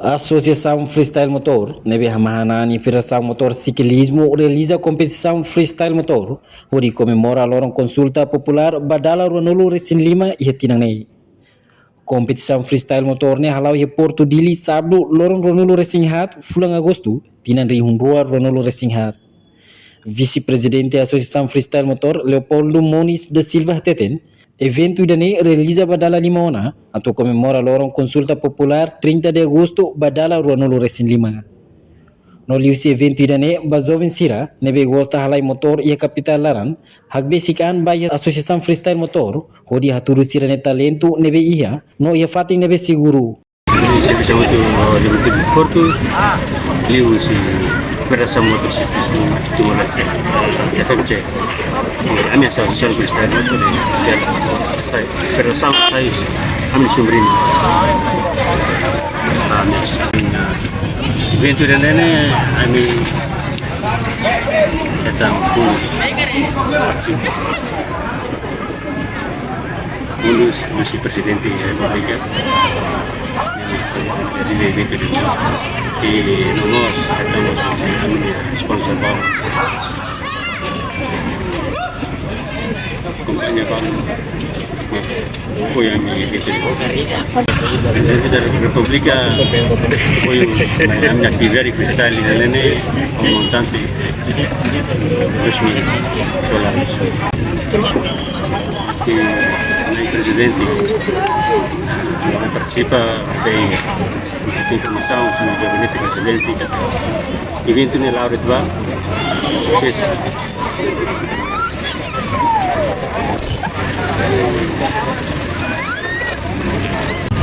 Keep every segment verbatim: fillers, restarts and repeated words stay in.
Asosiasaun Freestyle Motor, ne'ebé hamahan an iha Federasaun Motor Siklizmu, realiza kompetisaun freestyle motor, hodi komemora loron konsulta populár ba dala ruanulu-resin-lima iha tinan ne'e. Kompetisaun freestyle motor ne'e hala'o iha Portu Dili, sábadu, loron ruanulu-resin-haat, fulan Agostu, tinan rihun rua ruanulu-resin-haat. Vise-Prezidente Asosiasaun Freestyle Motor, Leopoldo Moniz da Silva hateten, eventu ida-ne'e realiza ba dala lima ona, atu komemora loron konsulta populár trinta de Agostu ba dala ruanulu-resin-lima. No liuhusi eventu ida-ne'e ba joven sira ne'ebé gosta halai motor iha kapitál laran, hakbesik an ba iha Asosiasaun Freestyle Motor, hodi hatudu sira-nia talentu ne'ebé iha, no iha fatin ne'ebé seguru. Servisu motor, eh, di Portu, liuhusi Federasaun Motor Siklizmu Timor-Leste, F M C. Ami asosiasaun freestyle motor, eh, federasaun sai, ami sumrin. Ami asosiasaun, eh, eventu ida-ne'e, ami hetan fundus. Fundus husi Prezidente Repúblika. Jadi, eventu ida-ne'e. I no mós, hetan mós, ami sponsor balu. Kompañia balu. Apoia ami eventu ida-ne'e. Prezidente da Repúblika apoia ami-nia atividade freestyle ida-ne'e, ho montante dois mil dólares. Ke Prezidente partisipa, fó informasaun, señór Gabinete Prezidente, eventu ne'e la'o de'it ba susesu.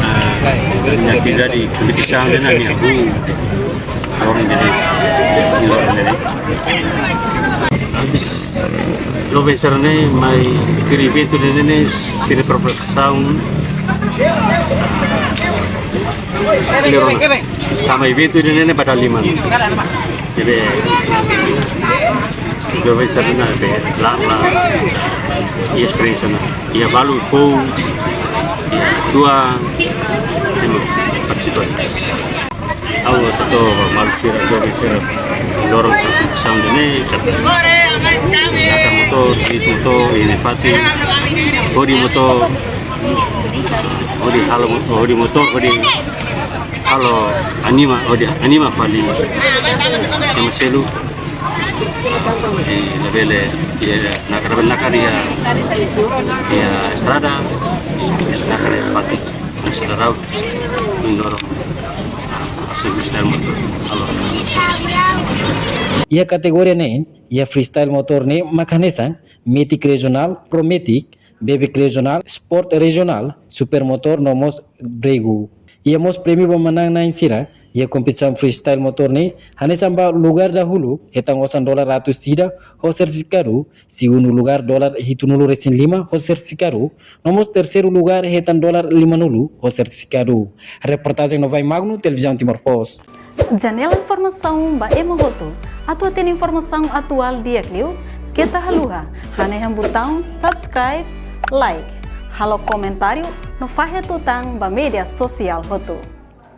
Ah, ami-nia atividade kompetisaun ne'e, ami hahú loron ida-ne'e, loron ida-ne'e. Habis, joven sira-ne'e mai tuir eventu ida-ne'e, sira-nia preparasaun. Tanba eventu ida-ne'e ba dala lima. Jadi, joven sira-ne'e, be, la, la, iha esperiénsia ne'e. Iha balu foun, iha tua, ema partisipa. Ha'u hato'o ba maluk sira, joven sira, loron kompetisaun ida-ne'e, katak nakar motor, iha motor, iha fatin, hodi motor, hodi halo mo-, hodi motor, hodi halo anima, hodi anima fali ema seluk. Eh, labele, iha nakar, nakar iha, iha estrada, nakar iha fatin. Aselerau, mendorong servisu dan motor. Halo. Iha kategoria ne'e, iha freestyle motor ne'e mak hanesan, Metik Regional, Pro Metik, Bebek Regional, Sport Regional, Super Motor, no mós Bregu. Iha mós prémiu ba manán-na'in sira iha kompetisaun freestyle motor ne'e, hanesan ba lugár dahuluk, hetan osan dolar atus ida ho sertifikadu, segundu lugár dolar hitunulu-resin-lima ho sertifikadu, no mós terseiru lugár hetan dolar limanulu ho sertifikadu. Reportajen Novai Magno, Televizaun Timor Post. Janela informasaun ba ema hotu. Atu hatene informasaun atuál di'ak liu, keta haluha hanehan butaun subscribe, like, halo komentáriu no fahe tutan ba média sosiál hotu.